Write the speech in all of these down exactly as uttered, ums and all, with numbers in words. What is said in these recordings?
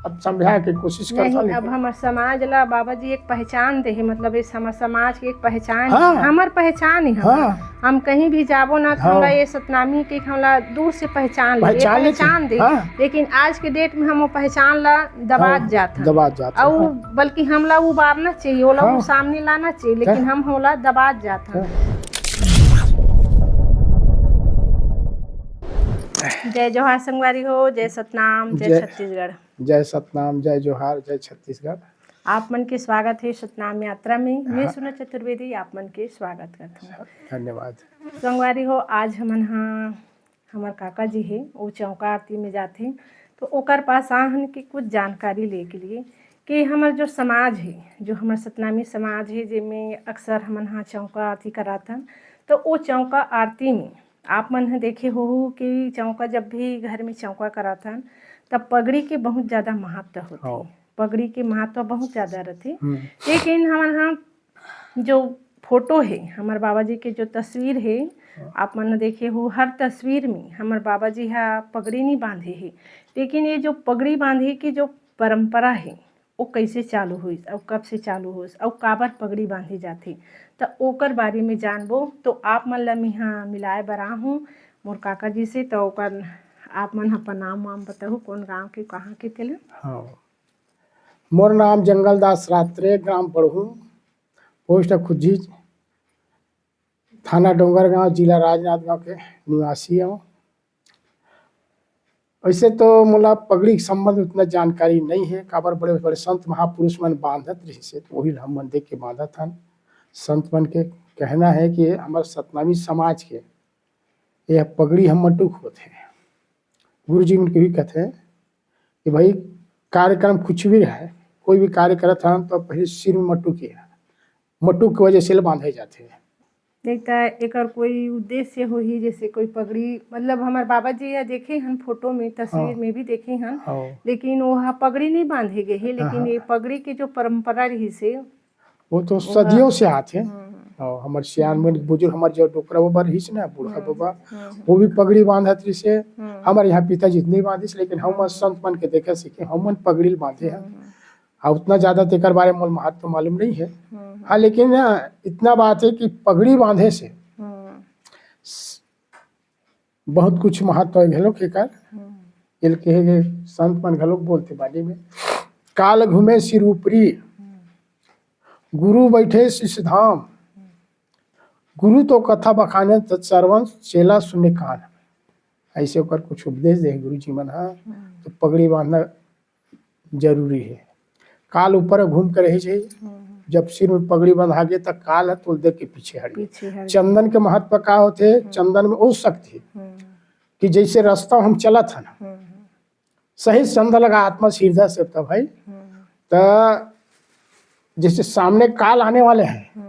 अब समझाए के कोशिश करथन, नहीं, अब लेकिन हमर समाज ला बाबा जी एक पहचान दे हे, मतलब इस हमर समाज के एक पहचान, हाँ। हमर पहचान ही हम। हाँ। हम कहीं भी जाबो ना, तो हाँ। हमला ये सतनामी के हमला दूर से पहचान ले, ये पहचान लेथे। पहचान दे। हाँ। लेकिन आज के डेट में हम वो पहचान ला दबात हाँ, जात हन। दबात जात हन, और हाँ। बल्कि हमला उबारना चाहिए, ओला हाँ। वो सामने लाना चाहिए, लेकिन हाँ। हम ओला दबात जात हन। हाँ। जय जोहार संगवारी हो, जय सतनाम, जय जय- छत्तीसगढ़। जय सतनाम, जय जोहार, जय छत्तीसगढ़। आप मन के स्वागत हे सतनाम यात्रा में। मैं हाँ। सुना चतुर्वेदी आप मन के स्वागत करत हूँ। धन्यवाद। संगवारी हो, आज हमन हा हमर काका जी हे, वो चौका आरती में जाथे, तो ओकर पास आहन कि कुछ जानकारी ले के लिए कि हमर जो समाज हे, जो हमर सतनामी समाज हे, जेमे अक्सर हमन हा चौका आरती कराथन, तो वो चौका आरती में आप मन ह देखे होहू कि चौका, जब भी घर में चौका कराथन, तब पगड़ी के बहुत ज्यादा महत्व होथे। हाँ। पगड़ी के महत्व बहुत ज्यादा रथे। हम्म। लेकिन हमन हा जो फोटो हे, हमर बाबा जी के जो तस्वीर हे, हाँ। आप मन देखे हो, हर तस्वीर में हमर बाबा जी हा पगड़ी नहीं बांधे हे, लेकिन ये जो पगड़ी बांधे की जो परंपरा हे, वो कैसे चालू होइस, अउ कब से चालू होइस, अउ काबर पगड़ी बांधे जाथे, त ओकर बारे में जानबो। तो आप मन ला मिहा मिलाए बर आहूँ मोर काका जी से, तो ओकर आप मन ह अपन नाम वाम बताहू, कौन गांव के, कहाँ के तेला। हाँ, मोर नाम जंगल दास रात्रे, ग्राम पड़हू, पोस्ट खुज्जी, थाना डोंगरगांव, जिला राजनांदगांव के निवासी हूँ। वैसे तो मोला पगड़ी के संबंध उतना जानकारी नहीं है, काबर बड़े बड़े संत महापुरुष मन बांधत रहिस हे, तो वही ला हमन देख के बांधत हन। संत मन के कहना है कि हमर सतनामी समाज के यह पगड़ी हम मटुक होथे। गुरु जी मन के भी कहते हैं कि भाई, कार्यक्रम कुछ भी रहे, कोई भी कार्य करत हन, तो पहले सिर में मटुक ही है, मटुक के वजह से ले बांधे जाते हैं। नहीं त एकर कोई उद्देश्य होही, जैसे कोई पगड़ी, मतलब हमर बाबा जी या देखे हन फोटो में, तस्वीर हाँ। में भी देखे हन, हाँ। लेकिन वो हा पगड़ी नहीं बांधे गए हे, लेकिन हाँ। ये पगड़ी के जो परंपरा रहिस हे, वो तो सदियों से आथे। हम्म। और हमर सियान मन, बुजुर्ग, हमर जो डोकरा बाबा रहिस ना, बूढ़ा हम्म। बाबा, हम्म। वो भी पगड़ी बांधत रहिस हे। हम्म। हमर यहाँ पिताजी नहीं बांधिस, लेकिन हम हम्म। संत मन के देखे सीखे, हम मन पगड़ी बांधे हैं। हम्म। हाँ, उतना ज्यादा तेकर बारे में महत्व मालूम नहीं है। हम्म। हाँ, लेकिन हाँ, इतना बात है कि पगड़ी बांधे से हम्म। बहुत कुछ महत्व है घलोक एकर। हम्म। एल कहे गए, संत मन घलोक बोलते बानी में, काल घूमे सिर ऊपरी, हम्म। गुरु बैठे शिष्य धाम, गुरु तो कथा बखाने तत् श्रवण, चेला सुने कान। ऐसे ओकर कुछ उपदेश दे गुरु जी मन हा। हम्म। तो पगड़ी बांधना जरूरी है। काल ऊपर घूम के रही चाहिए। हम्म। जब सिर में पगड़ी बंधा गए, तो काल है तो देख के पीछे हट गए। पीछे हट चंदन के महत्व का होते? चंदन में वो शक्ति है हम्म। कि जैसे रास्ता हम चलत है ना, हम्म। सही चंदन लगा आत्मा से, हृदय से, तब भाई, हम्म। तो जैसे सामने काल आने वाले हैं, हम्म।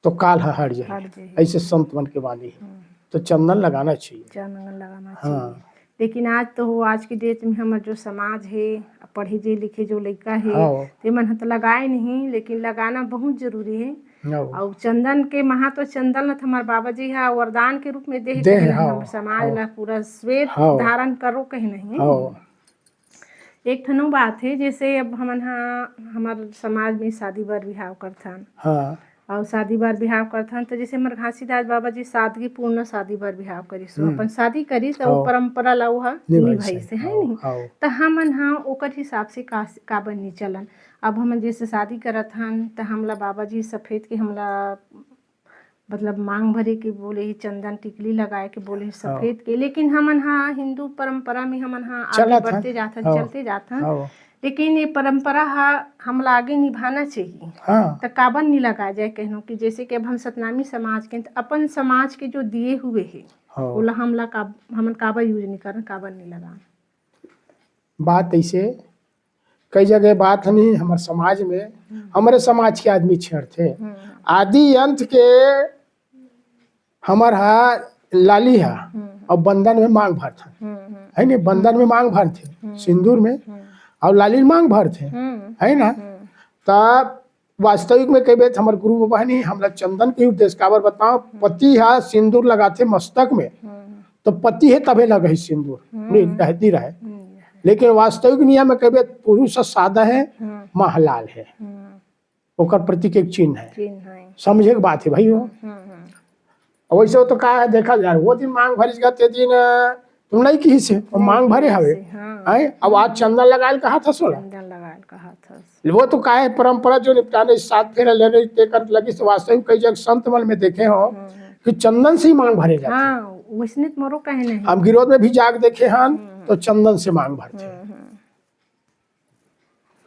तो काल ह हट जाए। हट जाए। ऐसे संत मन के बानी है। हम्म। तो चंदन लगाना चाहिए। चंदन लगाना हाँ। चाहिए। लेकिन आज तो हो, आज की डेट में हमर जो समाज है, पढ़े जे लिखे जो लइका है, हाँ। ते मन ह तो लगाए नहीं, लेकिन लगाना बहुत जरूरी है। हाँ। और चंदन के महत्व, चंदन ल तो हमार बाबा जी हा वरदान के रूप में दे दे, कहे नहीं, हाँ, हम समाज हाँ। ला पूरा श्वेत हाँ। धारण करो कहे नहीं। हाँ। एक ठनो बात है, जैसे अब हमन हा, हमार समाज में शादी बर बिहाव करथन, हाँ। और शादी बर बिहाव करथन, तो जैसे हमर घासीदास बाबा जी सादगी पूर्ण शादी बर बिहाव करिस, हम्म। अपन शादी करिस, तो हाँ। वो परंपरा ला वो हा निभाई निभाई सही। से, है हाँ, नहीं? हाँ। तो हमन हा ओकर हिसाब से का, काबर नहीं चलन। अब हमन जैसे शादी करत हन, तो हमला बाबा जी सफेद के हमला, मतलब, मांग भरे के बोले ही, चंदन टिकली लगाए के बोले ही, हाँ। सफेद के, लेकिन हमन हा हिंदू परंपरा में हमन हा आगे चलत हन। बढ़ते जात हन, हाँ। चलते जात हन। हाँ। लेकिन ये परंपरा हा हमला आगे निभाना चाहिए। हाँ। तो काबर नहीं लगा जाए कहनो कि जैसे कि अब हम सतनामी समाज के, तो अपन समाज के जो दिए हुए है, हाँ। ओला हमला का, हमन काबर यूज नहीं करन, काबर नहीं लगान? बात ऐसे, कई जगह बात हनी हमर समाज में, हम्म। हमारे समाज के आदमी छेड़ते। हम्म। आदि अंत के हमर हा लाली हा, हम्म। और बंधन में मांग भरथन, हम्म, हम्म। है नी? बंधन में मांग भरथे, हम्म। सिंदूर में, हम्म। और लाली में मांग भरथे, हम्म। है ना? हम्म। तब वास्तविक में कहबे तो हमर गुरु बाबा है नी, हमला चंदन के उपदेश काबर बताओ, पति हा सिंदूर लगाथे मस्तक में, हम्म। तो पति है तभे लगे सिंदूर, हम्म। नहीं रहती रहे। हम्म। लेकिन वास्तविक नियम में कहिबे, पुरुष सादा है, हम्म। महलाल है, हम्म। ओकर प्रतीक एक चिन्ह है। चिन्ह है। समझे के बात है भाई हो। हम्म, हम्म। अब वैसे हो तो का है, देखा जाए, वो दिन मांग भरिस गा, ते दिन, अ, तुम नहीं किहिस हे, वो नहीं मांग भरे किहिस हवे। हे, हाँ। हैं? अब आज चंदन लगायल कहा था सोला। चंदन लगायल कहा था। वो तो का है, परंपरा जो निपटाने सात फेरा लेने के कर लगिस, तो वास्तविक कई जगह संत मन में देखे हो हम्म, हम्म। कि चंदन से ही मांग भरे जाथे। हाँ, वैसने तो मोरो कहना है। हम गिरोध में भी जाके देखे हन, हम्म। तो चंदन से मांग भरथे। हम्म, हम्म।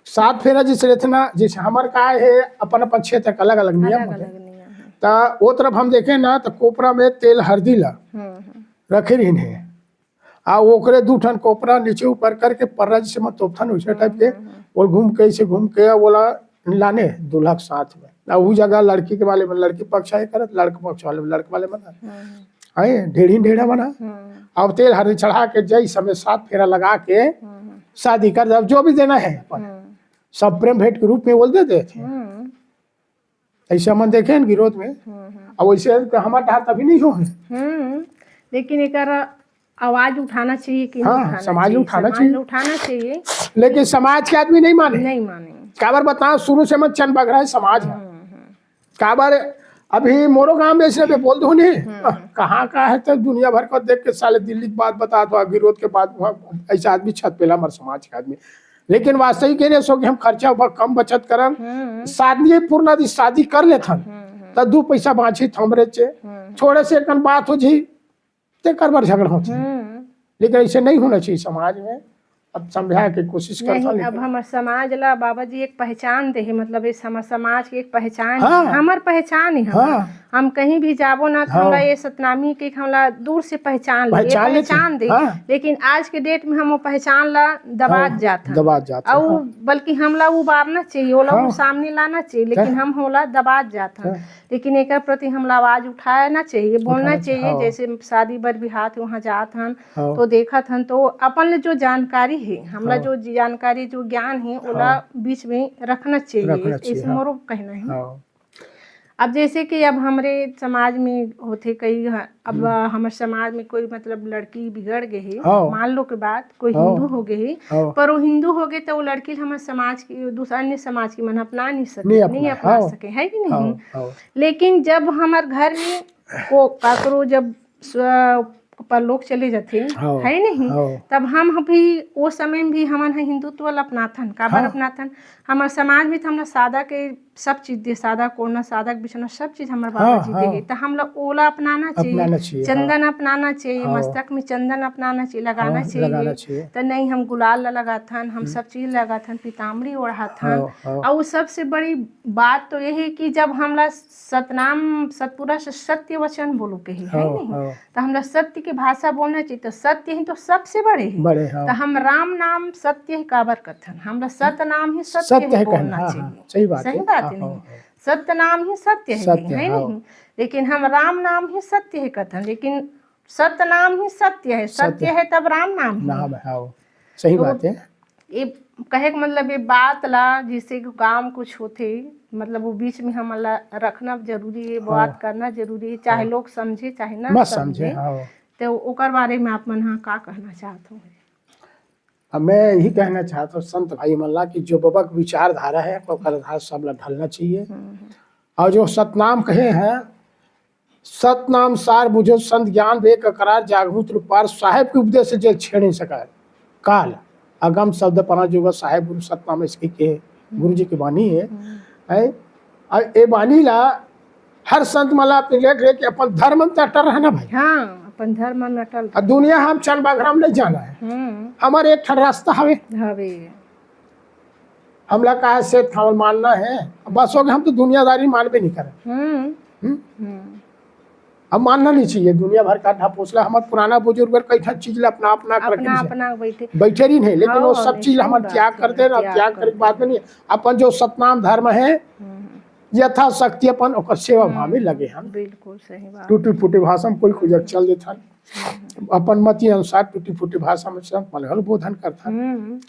सात फेरा जैसे रहिथे ना, जैसे हमर का हे, अपन अपन क्षेत्र के अलग-अलग नियम होथे। अलग-अलग नियम हे। त वो तरफ हम देखें ना, त कोपरा में तेल हरदी ला हम्म, हम्म। रखे रहिन हे। आ ओकरे दू ठन कोपरा नीचे ऊपर करके पर्रा जैसे में तोपथन, वैसे टाइप के, हम्म, हम्म। वो घूम के, ऐसे घूम के, ओला लाने दूल्हा के साथ में। आ ऊ जगह लड़की के वाले में लड़की पक्ष आए करत, लड़के पक्ष वाले में लड़के वाले में। हम्म। हैं, ढेढ़ी ढेढ़ा बना। हम्म। अब तेल हरदी चढ़ा के जई समय सात फेरा लगा के हम्म। शादी कर दे, अब जो भी देना है अपन, हम्म। सब प्रेम भेंट के रूप में बोल दे देथे। हम्म। ऐसे हमन देखे हैं गिरोध में। हम्म, हम्म। अब वैसे तो हमार डहार तभी नहीं हो है। हम्म। लेकिन एकर आवाज उठाना चाहिए कि नहीं हाँ, उठाना समाज चाहिए? उठाना समाज चाहिए। उठाना चाहिए। लेकिन समाज के आदमी नहीं माने। नहीं माने। काबर बताओ, शुरू से मन चंद बघरा है समाज है। हम्म, हम्म। काबर अभी मोरो गांव में ऐसे में बोल दो नहीं, हम्म। कहाँ का है तो दुनिया भर को देख के साले दिल्ली की बात बता दो, गिरोध के बाद वहाँ ऐसा आदमी छत पेला हमारे समाज के आदमी। लेकिन वास्तविक ये नहीं सो कि हम खर्चा ब-, कम बचत करन, हम्म। शादी पूर्ण दी शादी कर लेथन, हम्म, हम्म। त दू पैसा बाँचित हमरे चे, हम्म। थोड़े से कन बात हो जी, तेकर बर झगड़ा होथे। हम्म। लेकिन ऐसे नहीं होना चाहिए समाज में। अब समझा के कोशिश करथन, नहीं, अब लेकिन हमर समाज ला बाबा जी एक पहचान दे हे, मतलब इस हमर समाज के एक पहचान हे, हाँ। हमर पहचान हे हमर। हाँ। हम कहीं भी जाबो ना, तो हाँ। हमला ये सतनामी के हमला दूर से पहचान ले, ये पहचान लेथे। पहचान दे। हाँ। लेकिन आज के date में हम वो पहचान ला दबात हाँ, जात हन। दबात जात हन, अउ हाँ। बल्कि हमला उबारना चाहिए, ओला हाँ। वो सामने लाना चाहिए, लेकिन हाँ। हम ओला दबात जात हन। हाँ। लेकिन एकर प्रति हमला आवाज उठाना चाहिए, बोलना उठाना चाहिए, चाहिए। हाँ। जैसे शादी बर बिहाव हे, वहाँ जात हन, हाँ। तो देखत हन, तो अपन ले जो जानकारी हे, हमला हाँ। जो जानकारी, जो ज्ञान हे, ओला हाँ। बीच में रखना चाहिए। रखना चाहिए, ऐसे हाँ। मोरो कहना हे। हाँ। अब जैसे कि अब हमरे समाज में होथे कई ह-, अब हम्म। हमर समाज में कोई मतलब लड़की बिगड़ गे हे, हाँ। मान लो के बात, कोई हाँ। हिंदू हो गे हे, हाँ। पर वो हिंदू हो गे तो वो लड़की ल हमर समाज की, दूसरा अन्य समाज की मन अपना नहीं सके, नहीं अपना, नहीं अपना हाँ। सके, है कि नहीं? हाँ, हाँ। लेकिन जब हमर घर में को, काकरो जब स्व-, परलोक चले जाथे, हाँ, है नहीं? हाँ। तब हम भी, वो समय में भी हमन ह हिंदुत्व ल अपनाथन। काबर हाँ। अपनाथन? हमर समाज में तो हमला सादा के सब चीज दे, सादा कोना, सादा के बिछौना, सब चीज हमर बाबा हाँ, जी दे हाँ। हे। त हमला ओला अपनाना चाहिए। अपनाना चाहिए, हाँ। चंदन अपनाना चाहिए, हाँ। मस्तक में चंदन अपनाना चाहिए, लगाना हाँ, चाहिए। लगाना चाहिए। त नहीं, हम गुलाल ला लगाथन, हम हम्म। सब चीज लगाथन, पीताम्बरी ओढ़ाथन। हाँ, हाँ। अउ सबसे बड़ी बात तो ये हे कि जब हमला सतनाम, सतपुरा से सत्य वचन बोलो के हे, है हाँ, नहीं? हाँ। त हमला सत्य के भाषा बोलना चाहिए, त सत्य ही तो सबसे बड़े हे। बड़े, हाँ। त हम राम नाम सत्य ही काबर कथन, हमला सतनाम ही सत्य सत्य ही है कहना, बोलना हाँ, चाहिए। हाँ, सही बात सही है। बात हाँ, है नहीं? हाँ, हाँ। सतनाम ही सत्य है, सत्य, है हाँ। नहीं? लेकिन हम राम नाम ही सत्य है कथन, लेकिन सतनाम ही सत्य है, सत्य सत्य। है तब राम नाम है। नाम है, हाँ। सही तो बात है। ये कहे के मतलब, ये बात ला, जैसे कि काम कुछ होथे, मतलब, वो बीच में हमन ला रखना जरूरी है, हाँ। बात करना जरूरी है, चाहे हाँ। लोग समझे, चाहे ना मत समझे, समझे। हाँ। तो ओकर बारे में आप मन हा का कहना चाहत हो? अब मैं यही कहना चाहत हूँ संत भाई मन ला कि जो बाबा के विचारधारा है, ओकर आधार सब ला ढलना चाहिए। हम्म। और जो सतनाम कहे हैं, सतनाम सार बुझो संत ज्ञान विवेक करार, जागहू तृप पार, साहेब के उपदेश से जेल छेड़ नहीं सका। काल अगम शब्द पना जोगा साहेब गुरु सतनाम इसके के गुरु जी की बानी है। हम्म। है? और ये बानी ला हर संत मला अपने लेख लेके अपन धर्म में अटल रहना भाई। हाँ, अपन धर्म में अटल और दुनिया हम चंद बागराम नहीं जाना है। हम्म। हमारे एक ठन रास्ता हवे। हवे। हमला का है, सेठ हमर मानना है, बस हो गया, हम तो दुनियादारी मानबे नहीं करें। हम्म। हम्म? हम्म। अब मानना नहीं चाहिए, दुनिया भर का ढापोसला, हमारे पुराना बुजुर्ग बर कई ठन चीज ला अपना, अपना करके अपना, नहीं अपना बैठे। बैठे रही नहीं, लेकिन हाँ, वो सब नहीं, चीज सही हमारे बात त्याग है, करते ना, त्याग त्याग करके करते बाद में हैं। नहीं। अपन जो सतनाम धर्म है, हम्म। यथाशक्ति अपन ओकर सेवा भाव में हम्म, लगे हैं। बिल्कुल सही बात। टूटी फूटी भाषा में कोई, कोई जग चल देता है। हम्म। अपन मति अनुसार टूटी फूटी भाषा में संत मन हल बोधन करता है। हम्म।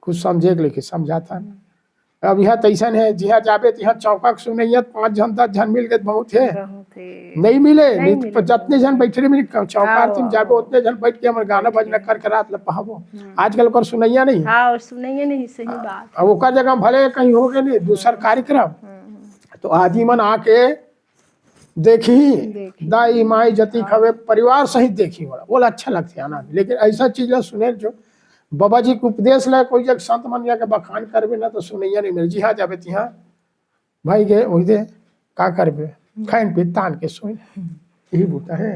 कुछ समझे के लेके समझाता है। हम्म। अब इहाँ तइसन हे, जिहाँ जाबे तिहाँ चौका के सुनइया पाँच झन दस झन मिल गे त बहुत हे। बहुत हे। नइ मिले, नइ नइ त मिले। जतने झन बइठे रहे, चौका हाँ। तिम जाबे ओतने झन बइठ के हमर गाना बजना करके रात ल पहाबो। हम्म। आजकल ओकर सुनइया नहीं। हाँ, और सुनइया नहीं, सही हाँ। बात। अब ओकर जगह भले कहीं होगे नहीं, दूसर हम्म। कार्यक्रम। हम्म, हम्म। त आदमी मन आके देखही, देखही। दाई, माई, जतिक हाँ। हवे, परिवार सहित देखही ओला, ओला अच्छा लगथे आना। लेकिन अइसा चीज ला सुने जो बाबा जी के उपदेश ला कोई जग संत मन जाके बखान करबे ना, त सुनइया नहीं मिले। जिहाँ जाबे तिहाँ, भाई गे, ओही दे, का करबे? हम्म। खाइन पीन तान के सोइन। हम्म। यही बूता हे।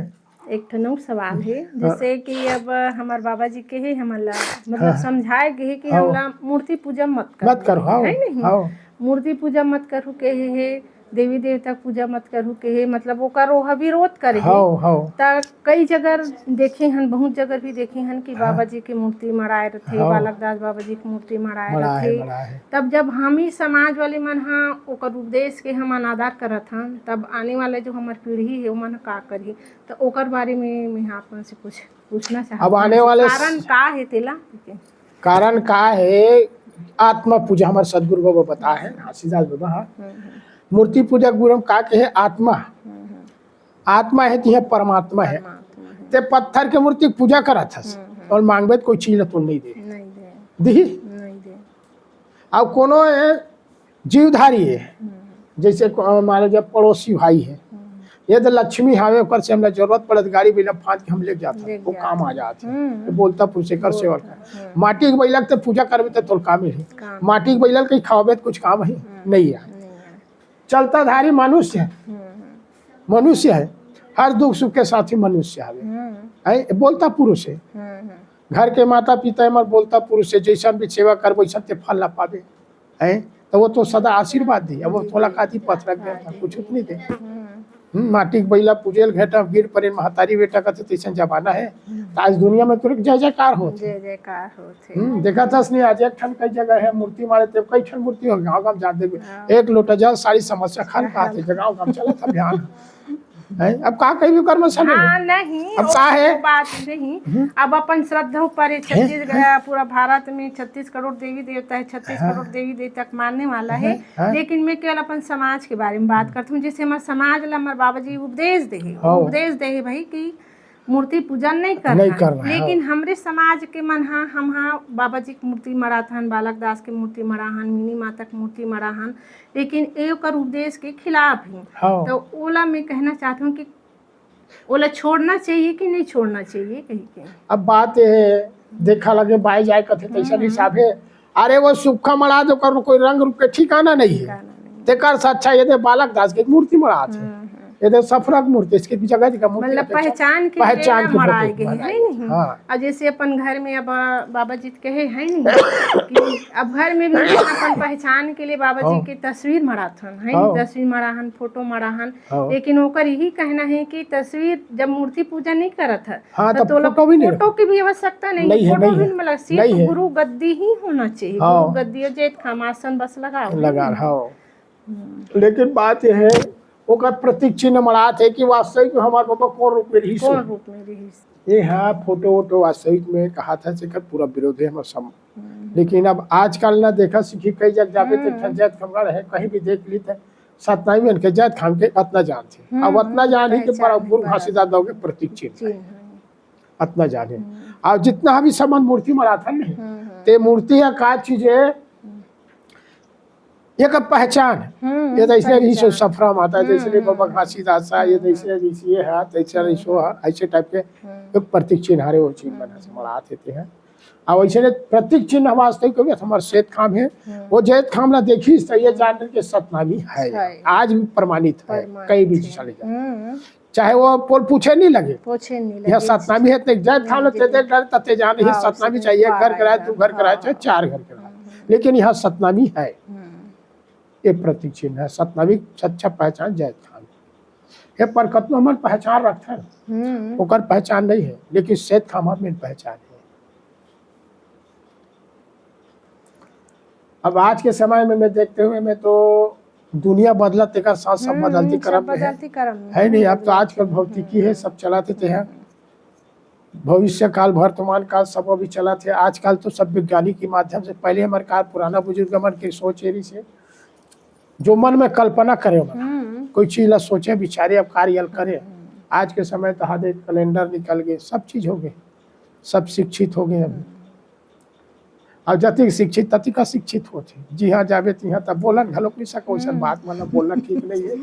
एक ठन अउ सवाल हे, हाँ। जइसे कि अब हमर बाबा जी केहे हमन ला, मतलब हाँ। समझाए गे हे कि हाँ। हमला मूर्ति पूजा मत करहू, मत करहू, हाँ। हे नहीं? हाँ। मूर्ति पूजा मत करहू केहे हे, देवी देवता के पूजा मत करहू केहे, मतलब ओकर ओहा विरोध करे हे। हाँ, हाँ। त कई जगह देखे हन, बहुत जगह भी देखे हन कि हाँ। बाबा जी के मूर्ति मढ़ाए रथे, हाँ। बालक दास बाबा जी के मूर्ति मढ़ाए मढ़ाए, रथे। मढ़ाए। तब जब हम ही समाज वाले मन हा ओकर उपदेश के हम अनादर करत हन, तब आने वाला जो हमर पीढ़ी हे, ओमन ह का करही? त ओकर बारे में मैं आप मन से कुछ पूछना चाहत अब हूँ। आने वाले कारण का हे तेला? कारण का हे? आत्मा पूजा हमर सदगुरु बाबा बताए हे, घासीदास बाबा हा। हम्म, हम्म। मूर्ति पूजा के गुरु म का केहे? आत्मा। हम्म, हम्म। आत्मा हे, तिहाँ परमात्मा हे। परमात्मा हे। ते पत्थर के मूर्ति के पूजा करत हस हम्म, हम्म। और मांगबे त कोई चीज ला तोल नहीं दे। नहीं दे। दिही? नहीं दे। अब कोनो ए जीवधारी हे, हम्म। जइसे को-, मान लो जब पड़ोसी भाई हे, हम्म। ये तो लक्ष्मी हावे, ओकर से हमला जरूरत पड़त, गाड़ी बिना फांद के हम ले जात हन, लेके वो काम जात आ हन। जात हे। हम्म। ये बोलता पुरुष एकर सेवा बोलता, कर। हम्म। माटी के बइला के त पूजा करबे त तोर काम ही। काम। माटी के बइला के कहीं खावे त कुछ काम ही हम्म। नहीं हे। नहीं हे। चलता धारी मनुष्य हे। हम्म, हम्म। मनुष्य हे, हर दुख सुख के साथी मनुष्य हवे। हम्म। हे, बोलता पुरुष हे। हम्म, हम्म। घर के माता पिता हे, हमर बोलता पुरुष हे, जइसन भी सेवा करबो, वइसन ते फल ला पाबे। हे, त वो तो सदा आशीर्वाद दी, अब वो जी, तोला जी। का दी, पथरा के हाँ, दे, जी, कुछ जी। नहीं दे। हम्म। हम्म, माटी के बइला पूजे ल घेटा, गिर परे महतारी बेटा कथे, तइसन जमाना हे। हम्म। त आज दुनिया में तोरे जय जयकार होत हे। जय जयकार होत हे। हम्म, देखत हस नहीं, आज एक ठन कई जगह हे, मूर्ति माढ़े ते कई ठन मूर्ति हो, गाँव गाँव जात देखबे। हाँ। एक लोटा जल, सारी समस्या खा ल पाथे, हाँ। गाँव गाँव चलत अभियान। हे, अब का कही भी कर्म सब हाँ, नहीं। नहीं, अब वो का हे? बात नहीं। हम्म। अब अपन श्रद्धा ऊपर हे, हे? छत्तीसगढ़, हे? पूरा भारत में छत्तीस करोड़ देवी देवता हे, छत्तीस हाँ। करोड़ देवी देवता के मानने वाला हे। हाँ, हाँ। लेकिन मैं केवल अपन समाज के बारे में बात हम्म। करत हूँ, जइसे हमर समाज ला हमर बाबा जी उपदेश दे हे, हाँ। उपदेश दे हे भाई कि मूर्ति पूजा नहीं करना नहीं हे। करना हे, लेकिन हाँ। हमरे समाज के मन हा, हम हा बाबा जी के मूर्ति मढ़ाथन, बालक दास के मूर्ति मढ़ाहन, मिनी माता के मूर्ति मढ़ाहन, लेकिन ए ओकर उपदेश के खिलाफ हे। हाँ। त ओला मैं कहना चाहत हूँ कि ओला छोड़ना चाहिए कि नहीं छोड़ना चाहिए कही के। अब बात ये हे, देखा लगे बाय जाय कथे, तइसन हम्म। हिसाब हे। अरे वो सुक्खा मढ़ा दे, ओकर कोई रंग रूप के ठिकाना नहीं हे। ठिकाना नहीं। तेकर से अच्छा ये दे बालक दास के मूर्ति मढ़ात हे। हम्म, हम्म। ये दे सफरा के मूर्ति, इसके भी जगह जगह मूर्ति मतलब रखे। पहचान के लिए पहचान ना के मढ़ाए प्रतीक गए हे, मढ़ाए हे गए। नहीं? हाँ। अब जइसे अपन घर में अब बाबा जी के हे, हे नहीं? कि अब घर में भी अपन पहचान के लिए बाबा जी हाँ। के तस्वीर मढ़ाथन, हे नहीं? हाँ। तस्वीर मढ़ाहन, फोटो मढ़ाहन, हाँ। लेकिन ओकर यही कहना हे कि तस्वीर जब मूर्ति पूजा नहीं करत हे, हाँ, त तब तोला फोटो भी नहीं फोटो रखो। के भी आवश्यकता नहीं हे, नहीं हे, फोटो नहीं भी हे। मतलब सिर्फ नहीं हे। गुरु गद्दी ही होना चाहिए, हाँ। गुरु गद्दी और जैतखाम आसन बस लगाओ। लगा, हाँ। हम्म। लेकिन बात ये हे, ओकर प्रतीक चिन्ह मढ़ात हे कि वास्तविक में हमर बाबा कौन रूप में रहिस हे। कौन रूप में रहिस। ये हाँ, फोटो वोटो वास्तविक में कहा था, जेकर पूरा विरोध हे हमर सम-, हम्म। लेकिन अब आजकल ना देखा सीखी कई जग जाबे त हम्म। जैतखाम हे, कहीं भी देख ली त सतनामी मन के जैतखाम के अतना जानथे। हम्म, अब अतना हम्म, जान ही कि पहचान बड़ा गुरु बड़ा। घासीदास दाऊ के प्रतीक चिन्ह जी, हे। हाँ। अतना जाने। हम्म। अब जितना भी समन मूर्ति मढ़ाथन नहीं, हम्म, हम्म। ते मूर्ति या का चीज हे, हम्म। एक पहचान। हम्म, ये तो ऐसे पहचान। रहिस हे सफरा माता, जैसे हम्म, बाबा हम्म। घासीदास हे, ये हम्म, जैसे हम्म। रहिस हे, ये हे, तैसे हम्म। रहिस हे, ऐसे type के हम्म। एक प्रतीक चिन्ह हरे वो चीज हम्म। बना से मढ़ात हे ते हे। अब ऐसे ने प्रतीक चिन्ह वास्तविक में हमर जैतखाम हे, हम्म। वो जैतखाम ला देखिस त ये जान के सतनामी हे। हे। आज भी प्रमाणित हे, प्रमाणित कहीं भी हे। चले जाओ। हम्म। चाहे वो पोल पूछे नहीं लगे। पूछे नहीं लगे। यह सतनामी हे, ते जैतखाम ला जी, ते जी। देख डर तते जान, ये हाँ, सतनामी सतनामी चाहिए, एक घर कराए, दू घर कराए, हाँ। चाहे चार घर कराए। हम्म। लेकिन यह सतनामी हे। हम्म। ये प्रतीक चिन्ह हे, सतनामी सच्चा पहचान जैतखाम हे। पर कतनो हमन पहचान रखथन, हम्म। ओकर पहचान नहीं हे, लेकिन जैतखाम हमर मेन पहचान हे। अब आज के समय में मैं देखते हुए मैं तो दुनिया बदलत, तेकर साथ सब हम्म, बदलती सब क्रम में हे। बदलती क्रम में। हे नहीं, अब तो हम्म। आजकल भौतिकी हे, हम्म। सब चलाते ते हे। हम्म। भविष्य काल, वर्तमान काल सब अभी चलत हे। आजकल तो सब वैज्ञानिक के माध्यम से, पहले हमर का पुराना बुजुर्ग मन के सोच ये रहिस हे, जो मन में कल्पना करे मन, हम्म। कोई चीज ला सोचे, विचारे, अब कार्य ल करे। आज के समय तो हर एक कैलेंडर निकल गए, सब चीज हो गए, सब शिक्षित हो गए अब। अब जतिक शिक्षित, ततिक अशिक्षित होथे। जिहाँ जाबे तिहाँ तब बोलन घलोक नहीं सको, वैसन हम्म। बात मतलब बोलना ठीक नहीं है,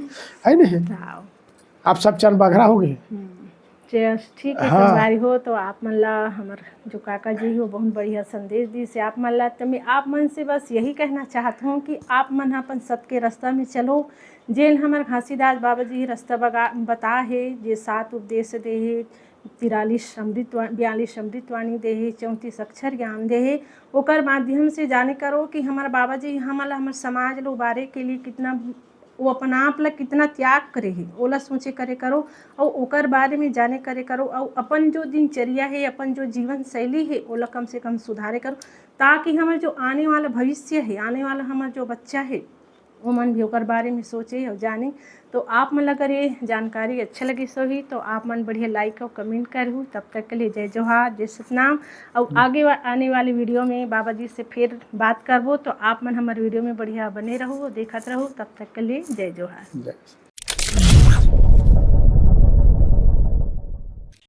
है नहीं? हाँ। अब सब चंद बघरा हो गए। हम्म। चल, ठीक है हाँ। संगवारी हो, तो आप मन ला हमर जो काका जी हो, बहुत बढ़िया संदेश दिस हे आप मन ला। तो मैं आप मन से बस यही कहना चाहत हूँ कि आप मन ह अपन सत के रास्ता में चलो। जेन हमर घासीदास बाबा जी रास्ता बगा-, बता हे, जे सात उपदेश दे हे, तिरालीस अमृत वा-, बयालीस अमृत वाणी दे हे, चौंतीस अक्षर ज्ञान दे हे, ओकर माध्यम से जाने करो कि हमर बाबा जी हमन ला, हमर समाज ला उबारे के लिए कितना, वो अपन आप ला कितना त्याग करे हे, ओला सोचे करे करो, अउ ओकर बारे में जाने करे करो, अउ अपन जो दिनचर्या हे, अपन जो जीवन शैली हे, ओला कम से कम सुधारे करो, ताकि हमर जो आने वाला भविष्य हे, आने वाला हमर जो बच्चा हे, ओमन भी ओकर बारे में सोचे अउ जाने। तो आप मन ला अगर ये जानकारी अच्छा लगिस होही, तो आप मन बढ़िया like अउ comment करहू। तब तक के लिए जय जोहार, जय सतनाम। अउ आगे वा-, आने वाली video में बाबा जी से फिर बात करबो, तो आप मन हमर video में बढ़िया बने रहू, देखत रहू। तब तक के लिए जय जोहार। जय।